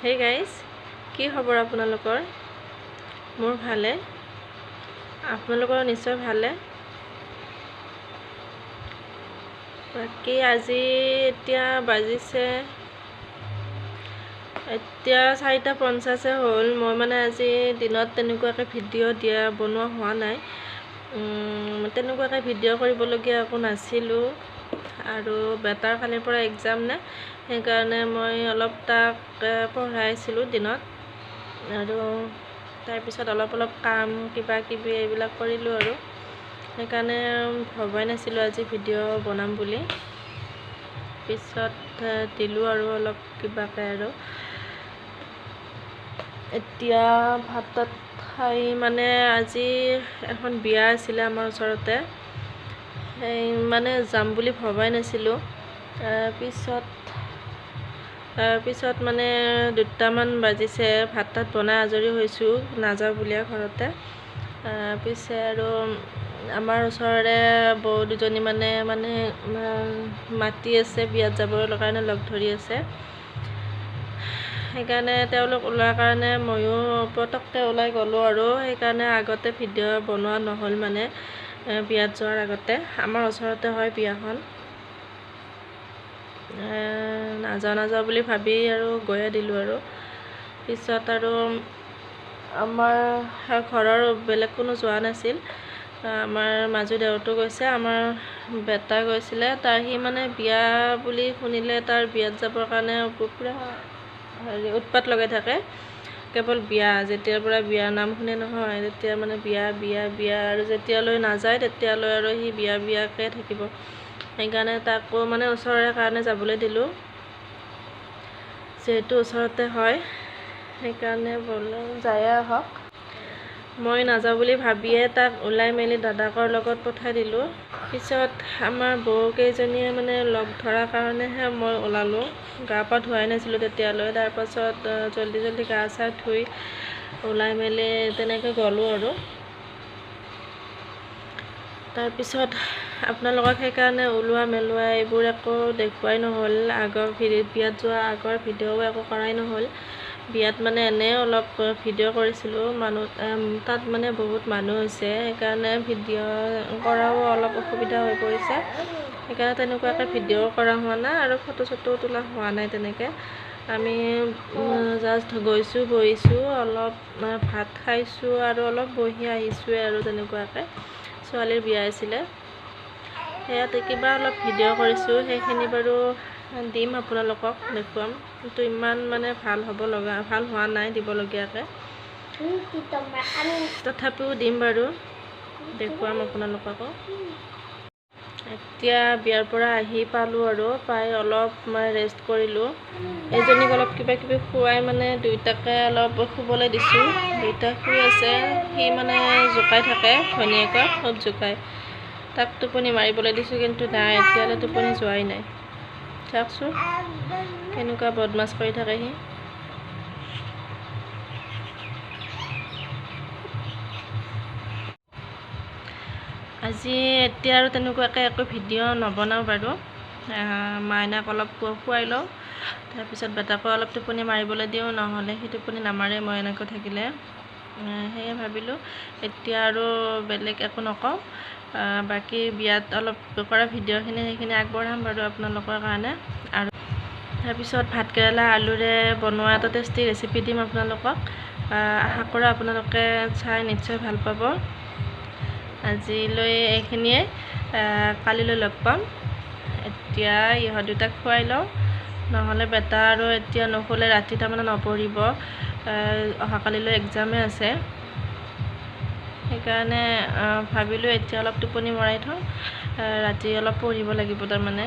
Hey guys, কি খবৰ আপোনালোকৰ? মোৰ ভালে, আপোনালোকৰ নিশ্চয় ভালে। বাকী আজি এতিয়া বাজিছে, এতিয়া 4:50 হ'ল। মই মানে আজি দিনত তেনেকুৱাকৈ ভিডিঅ' দিয়া বনোৱা হোৱা নাই, তেনেকুৱাকৈ ভিডিঅ' কৰিবলগীয়া একো নাছিলোঁ। আৰু বেটাৰ কালিৰ পৰা এক্সাম নে, সেইকাৰণে মই অলপ তাক পঢ়াইছিলোঁ দিনত। আৰু তাৰপিছত অলপ অলপ কাম কিবা কিবি এইবিলাক কৰিলোঁ আৰু সেইকাৰণে ভবাই নাছিলোঁ আজি ভিডিঅ' বনাম বুলি। পিছত দিলোঁ আৰু অলপ কিবাকৈ। আৰু এতিয়া ভাত তাত খাই মানে আজি এখন বিয়া আছিলে আমাৰ ওচৰতে, সেই মানে যাম বুলি ভবাই নাছিলোঁ। তাৰপিছত মানে 2টামান বাজিছে, ভাত তাত বনাই আজৰি হৈছোঁ, নাযাওঁ বুলিয়ে ঘৰতে। পিছে আৰু আমাৰ ওচৰৰে বৌ দুজনী মানে মানে মাতি আছে বিয়াত যাবৰ কাৰণে, লগ ধৰি আছে। সেইকাৰণে তেওঁলোক ওলোৱাৰ কাৰণে ময়ো পটককৈ ওলাই গ'লোঁ আৰু সেইকাৰণে আগতে ভিডিঅ' বনোৱা নহ'ল। মানে বিয়াত যোৱাৰ আগতে আমাৰ ওচৰতে হয় বিয়াখন, নাযাওঁ নাযাওঁ বুলি ভাবি আৰু গৈয়ে দিলোঁ। আৰু পিছত আৰু আমাৰ ঘৰৰ বেলেগ কোনো যোৱা নাছিল, আমাৰ মাজু দেউৰটো গৈছে, আমাৰ বেটা গৈছিলে। তাৰ সি মানে বিয়া বুলি শুনিলে তাৰ বিয়াত যাবৰ কাৰণে পূৰা হেৰি উৎপাত লগাই থাকে। কেৱল বিয়া, যেতিয়াৰ পৰা বিয়াৰ নাম শুনে নহয় তেতিয়া মানে বিয়া বিয়া বিয়া, আৰু যেতিয়ালৈ নাযায় তেতিয়ালৈ আৰু সি বিয়া বিয়াকৈ থাকিব। সেইকাৰণে তাকো মানে ওচৰৰে কাৰণে যাবলৈ দিলোঁ, যিহেতু ওচৰতে হয়, সেইকাৰণে বোলো যায়ে আহক। মই নাযাওঁ বুলি ভাবিয়ে তাক ওলাই মেলি দাদাকৰ লগত পঠাই দিলোঁ। পিছত আমাৰ বৌ কেইজনীয়ে মানে লগ ধৰাৰ কাৰণেহে মই ওলালোঁ। গা পা ধোৱাই নাছিলোঁ তেতিয়ালৈ। তাৰপাছত জল্দি জল্দি গা চা ধুই ওলাই মেলি তেনেকৈ গ'লোঁ। আৰু তাৰপিছত আপোনালোকক সেইকাৰণে ওলোৱা মেলোৱা এইবোৰ একো দেখুৱাই নহ'ল। আগৰ বিয়াত যোৱা আগৰ ভিডিঅ'ও একো কৰাই নহ'ল। বিয়াত মানে এনেই অলপ ভিডিঅ' কৰিছিলোঁ, মানুহ তাত মানে বহুত মানুহ হৈছে, সেইকাৰণে ভিডিঅ' কৰাও অলপ অসুবিধা হৈ পৰিছে। সেইকাৰণে তেনেকুৱাকৈ ভিডিঅ' কৰা হোৱা নাই আৰু ফটো চটো তোলা হোৱা নাই তেনেকৈ। আমি জাষ্ট গৈছোঁ, বহিছোঁ, অলপ ভাত খাইছোঁ আৰু অলপ বহি আহিছোঁৱে আৰু তেনেকুৱাকৈ। ছোৱালীৰ বিয়া আছিলে, সেয়াতে কিবা অলপ ভিডিঅ' কৰিছোঁ, সেইখিনি বাৰু দিম আপোনালোকক দেখুৱাম। কিন্তু ইমান মানে ভাল হ'ব লগা ভাল হোৱা নাই দিবলগীয়াকৈ, তথাপিও দিম বাৰু, দেখুৱাম আপোনালোককো। এতিয়া বিয়াৰ পৰা আহি পালোঁ আৰু পাই অলপ মই ৰেষ্ট কৰিলোঁ। এজনীক অলপ কিবা কিবি খুৱাই মানে দুয়োটাকে অলপ শুবলৈ দিছোঁ, দুয়োটা শুই আছে। সি মানে জোকাই থাকে ভনীয়েকক, খুব জোকায়। তাক টোপনি মাৰিবলৈ দিছোঁ, কিন্তু নাই, এতিয়ালৈ টোপনি যোৱাই নাই। চাওকচোন কেনেকুৱা বদমাছ কৰি থাকে সি। আজি এতিয়া আৰু তেনেকুৱাকৈ একো ভিডিঅ' নবনাওঁ বাৰু। মাইনাক অলপ খুৱাই লওঁ, তাৰপিছত বেটাকো অলপ টোপনি মাৰিবলৈ দিওঁ, নহ'লে সি টোপনি নামাৰে মই এনেকৈ থাকিলে। সেয়ে ভাবিলোঁ এতিয়া আৰু বেলেগ একো নকওঁ। বাকী বিয়াত অলপ কৰা ভিডিঅ'খিনি সেইখিনি আগবঢ়াম বাৰু আপোনালোকৰ কাৰণে। আৰু তাৰপিছত ভাতকেৰেলা আলুৰে বনোৱা এটা টেষ্টি ৰেচিপি দিম আপোনালোকক। আশা কৰোঁ আপোনালোকে চাই নিশ্চয় ভাল পাব। আজিলৈ এইখিনিয়ে, কালিলৈ লগ পাম। এতিয়া ইহঁত দুটাক খুৱাই লওঁ, নহ'লে বেটা আৰু এতিয়া নুশুলে ৰাতি তাৰমানে নপঢ়িব। অহাকালিলৈ এক্সামে আছে, সেইকাৰণে ভাবিলোঁ এতিয়া অলপ টোপনি মৰাই থওঁ, ৰাতি অলপ পঢ়িব লাগিব তাৰমানে।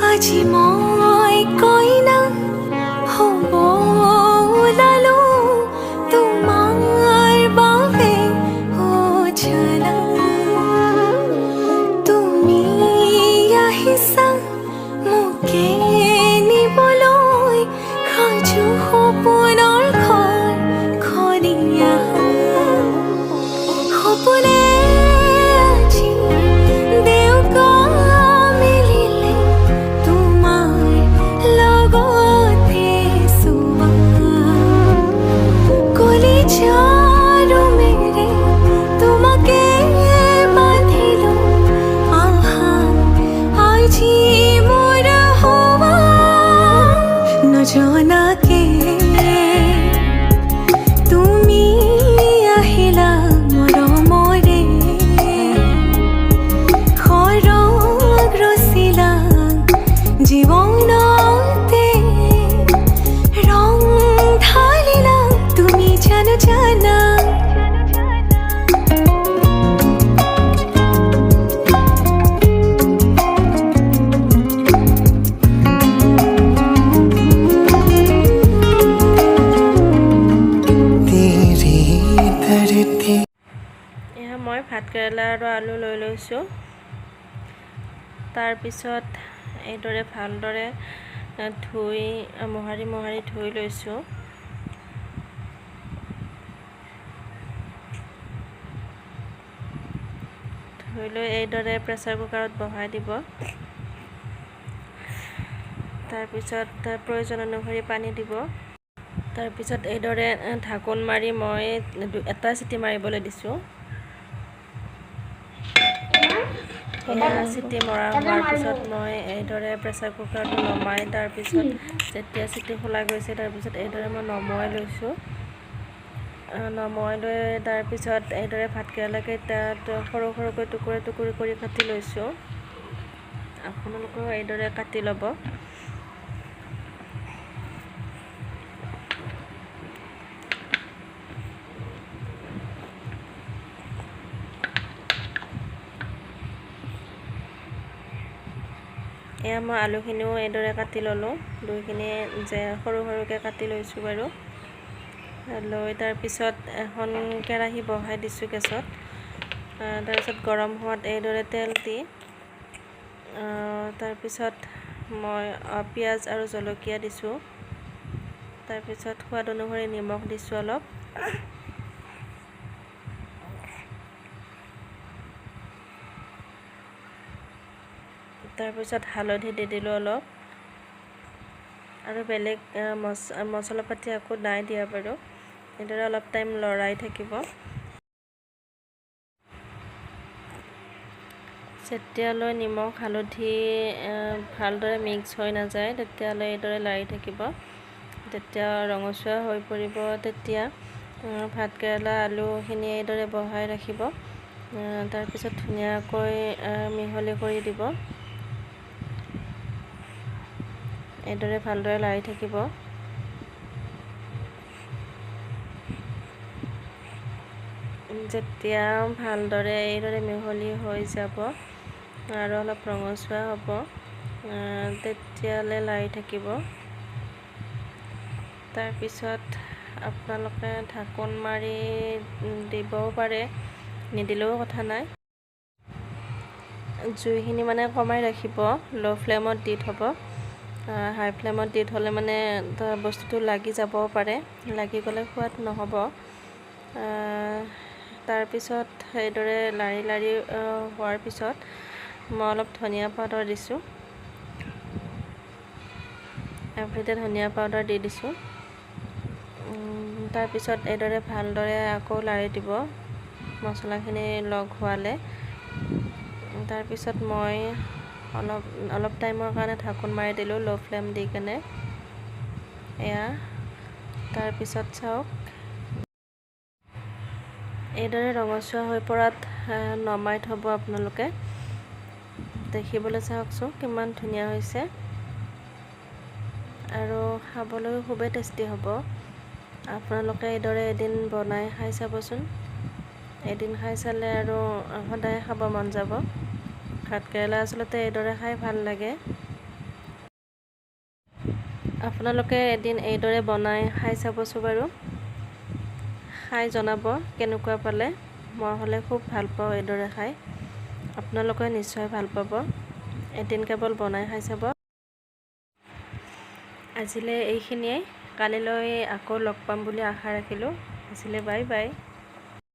আজি মই কইনা হ'ব। करती। এয়া মই ভাতকেৰেলা আৰু আলু লৈ লৈছোঁ। তাৰপিছত এইদৰে ভালদৰে ধুই মোহাৰি মোহাৰি ধুই লৈছোঁ। ধুই লৈ এইদৰে প্ৰেছাৰ কুকাৰত বহাই দিব। তাৰপিছত প্ৰয়োজন অনুসৰি পানী দিব। তাৰপিছত এইদৰে ঢাকোন মাৰি মই এটা চিটি মাৰিবলৈ দিছোঁ। চিটি মৰা হোৱাৰ পিছত মই এইদৰে প্ৰেছাৰ কুকাৰটো নমাই, তাৰপিছত যেতিয়া চিটি খোলা গৈছে তাৰপিছত এইদৰে মই নমুৱাই লৈছোঁ। নমুৱাই লৈ তাৰপিছত এইদৰে ভাতকেৰেলাকেইটা সৰু সৰুকৈ টুকুৰা টুকুৰি কৰি কাটি লৈছোঁ। আপোনালোকেও এইদৰে কাটি ল'ব। এয়া মই আলুখিনিও এইদৰে কাটি ল'লোঁ, দুইখিনি যে সৰু সৰুকৈ কাটি লৈছোঁ বাৰু। লৈ তাৰপিছত এখন কেৰাহী বহাই দিছোঁ গেছত। তাৰপিছত গৰম হোৱাত এইদৰে তেল দি তাৰপিছত মই পিঁয়াজ আৰু জলকীয়া দিছোঁ। তাৰপিছত সোৱাদ অনুসৰি নিমখ দিছোঁ অলপ। তাৰপিছত হালধি দি দিলোঁ অলপ। আৰু বেলেগ মছলা পাতি একো নাই দিয়া বাৰু। এইদৰে অলপ টাইম লৰাই থাকিব। যেতিয়ালৈ নিমখ হালধি ভালদৰে মিক্স হৈ নাযায় তেতিয়ালৈ এইদৰে লাৰি থাকিব। যেতিয়া ৰঙচুৱা হৈ পৰিব তেতিয়া ভাতকেৰেলা আলুখিনি এইদৰে বহাই ৰাখিব। তাৰপিছত ধুনীয়াকৈ মিহলি কৰি দিব। এইদৰে ভালদৰে লাৰি থাকিব। যেতিয়া ভালদৰে এইদৰে মিহলি হৈ যাব আৰু অলপ ৰঙচুৱা হ'ব তেতিয়ালৈ লাৰি থাকিব। তাৰপিছত আপোনালোকে ঢাকোন মাৰি দিবও পাৰে, নিদিলেও কথা নাই। জুইখিনি মানে কমাই ৰাখিব, ল' ফ্লেমত দি থ'ব। হাই ফ্লেমত দি থ'লে মানে বস্তুটো লাগি যাবও পাৰে, লাগি গ'লে সোৱাদ নহ'ব। তাৰপিছত এইদৰে লাৰি লাৰি হোৱাৰ পিছত মই অলপ ধনিয়া পাউডাৰ দিছোঁ। এভৰিডে ধনিয়া পাউডাৰ দি দিছোঁ। তাৰপিছত এইদৰে ভালদৰে আকৌ লাৰি দিব মছলাখিনি লগ হোৱালে। তাৰপিছত মই অলপ অলপ টাইমৰ কাৰণে ঢাকোন মাৰি দিলোঁ ল' ফ্লেম দি কেনে। এয়া তাৰপিছত চাওক এইদৰে ৰঙচুৱা হৈ পৰাত নমাই থ'ব আপোনালোকে। দেখিবলৈ চাওকচোন কিমান ধুনীয়া হৈছে আৰু খাবলৈও খুবেই টেষ্টি হ'ব। আপোনালোকে এইদৰে এদিন বনাই খাই চাবচোন। এদিন খাই চালে আৰু সদায় খাব মন যাব। ভাতকেৰেলা আচলতে এইদৰে খাই ভাল লাগে। আপোনালোকে এদিন এইদৰে বনাই খাই চাবচোন বাৰু। খাই জনাব কেনেকুৱা পালে। মই হ'লে খুব ভাল পাওঁ এইদৰে খাই, আপোনালোকে নিশ্চয় ভাল পাব। এদিন কেৱল বনাই খাই চাব। আজিলৈ এইখিনিয়ে, কালিলৈ আকৌ লগ পাম বুলি আশা ৰাখিলোঁ। আজিলৈ বাই বাই।